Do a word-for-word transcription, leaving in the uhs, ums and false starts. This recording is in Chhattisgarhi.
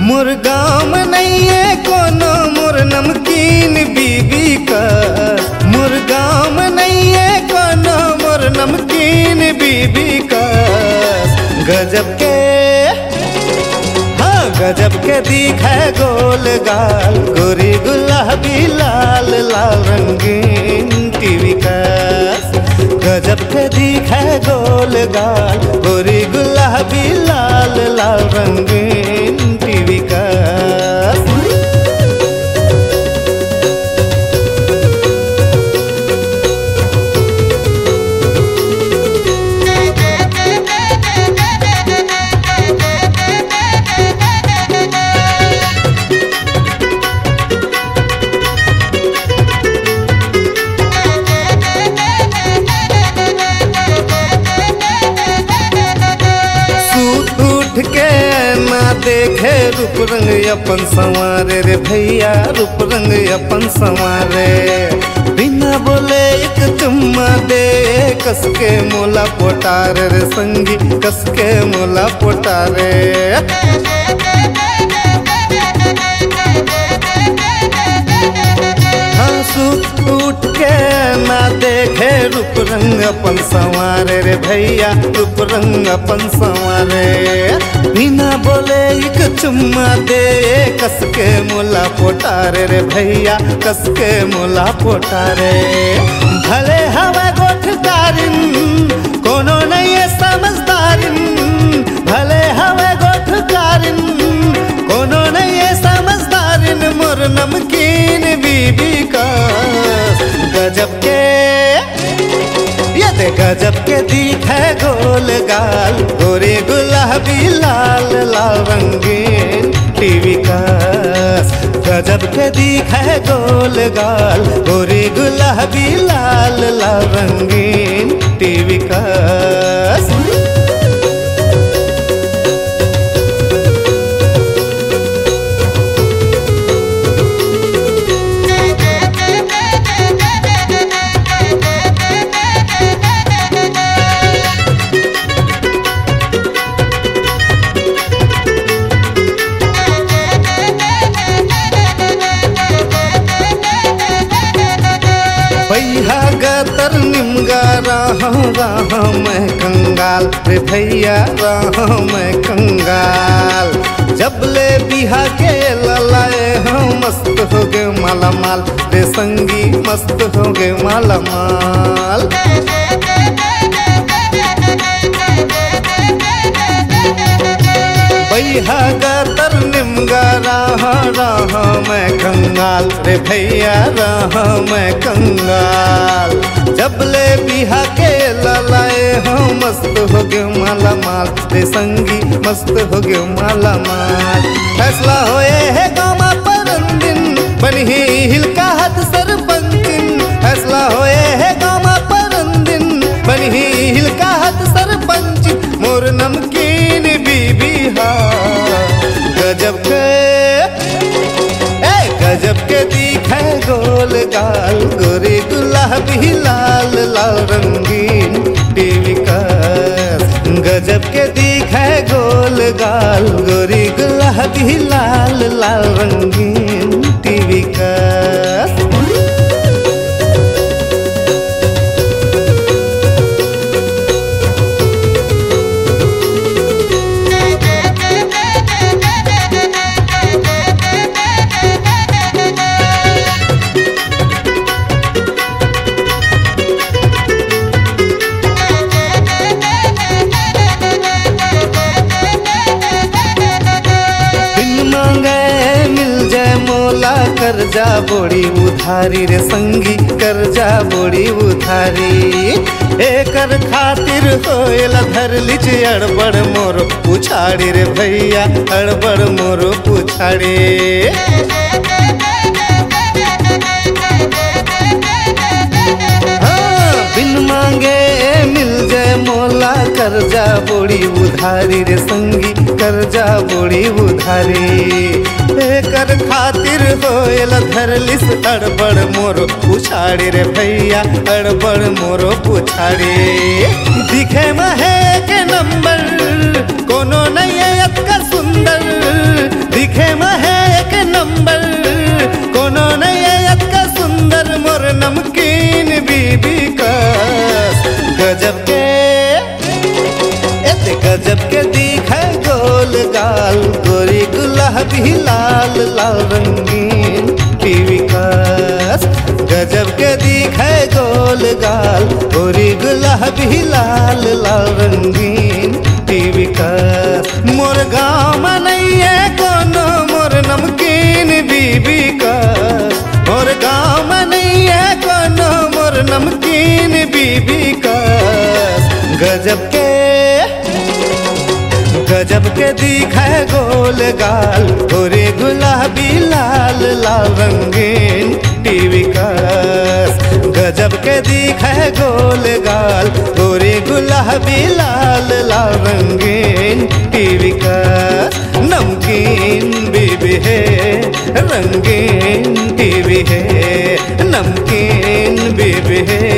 मोर गाँव में नइये कोनो मोर नमकीन बीबी कस। मोर गाँव में नइये कोनो मोर नमकीन बीबी कस। गजब के, हाँ, गजब के दिखे गोल गाल, गोरी गुलाबी लाल, लाल रंगीन टीवी कस। गजब के दिखे गोल गाल, गोरी गुलाबी लाल, लाल रंगीन टीवी कस। सूत उठ के ना देखे रूप रंग अपन संवारे रे भैया, रूप रंग अपन संवारे। बिना बोले एक चुम्मा दे, कस के मोला पोटारे रे संगी, कस के मोला पोटारे। हाँ, सूत उठ के ना देखे रूप रंग अपन संवारे रे भैया, रूप रंग अपन संवारे। बिना बोले एक चुम्मा दे, कस के मोला पोटारे रे भैया, कस के मोला पोटारे। भले हवे गोठकारिन, कोनो नइये समझदारिन, भले हवे गोठकारिन, कोनो नइये समझदारिन, मोर नमकीन बीबी कस। गजब के, ये दे गजब के दिखे गोल गाल, गोरी गुलाबी लाल, लाल रंगीन टीवी कस। गजब के दिखे गोल गाल, गोरी गुलाबी लाल, लाल रंगीन टीवी कस। बइहा गतर निमगा राहव, राहव मैं कंगाल रे भैया, राहव मैं कंगाल। जब ले बिहा के ललाए हव, मस्त होगे मालामाल रे संगी, मस्त होगे मालामाल। बइहा गतर निमगा राहव, राहव मैं कंगाल रे भैया, राहव मैं कंगाल। जब ले बिहा के ललाए हव, मस्त होगे मालामाल रे संगी, मस्त होगे मालामाल। फैसला होए हे गाँव म परन दिन, बनही हिलकाहत सरपंचिन। फैसला होए हे गाँव म परन दिन, बनही हिलकाहत सरपंचिन। मोर नमकीन बीबी हा गजब के, ए, गजब के दिखे गोल गाल, गोरी गुलाबी लाल, लाल रंगीन टीवी कस। गजब के दिखे गोल गाल, गोरी गुलाबी लाल, लाल रंगीन टीवी कस। बिन मांगे मिल जाए मोला करजा बोड़ी उधारी रे संगी, करजा बोड़ी उधारी। एकर खातिर होएला धर लिच अड़बड़ मोर पुछाड़ी रे भैया, अड़बड़ मोर पुछाड़ी। हाँ, बिन मांगे मिल जाए मोला कर्जा बोड़ी उधारी रे संगी, कर्जा बोड़ी उधारी। एकर खातिर होएला धर लिस अड़बड़ मोर पुछाड़ी रे भैया, अड़बड़ मोर पुछाड़ी। दिखे म हे एक नंबर, कोनो नइ हे अतका सुंदर। दिखे म हे एक नंबर, कोनो नइ हे अतका सुंदर मोर नमकीन बीबी कस। गजब के, एते गजब के दिखे गोल गाल, गोरी गुलाबी लाल लाल रंगीन टीवी कस। गजब के दिखे गोल गाल, गोरी गुलाबी लाल लाल रंगीन टीवी कस। मोर गाँव म नइ हे कोनो मोर नमकीन बीबी कस। मोर गाँव म नइ हे कोनो मोर नमकीन बीबी कस। गजब के, गजब के दिखे गोल गाल, गोरी गुलाबी लाल लाल रंगीन टीवी कस। गजब के दिखे गोल गाल, गोरी गुलाबी लाल लाल रंगीन टीवी कस। नमकीन बीबी हे, रंगीन टीवी हे, नमकीन बीबी हे,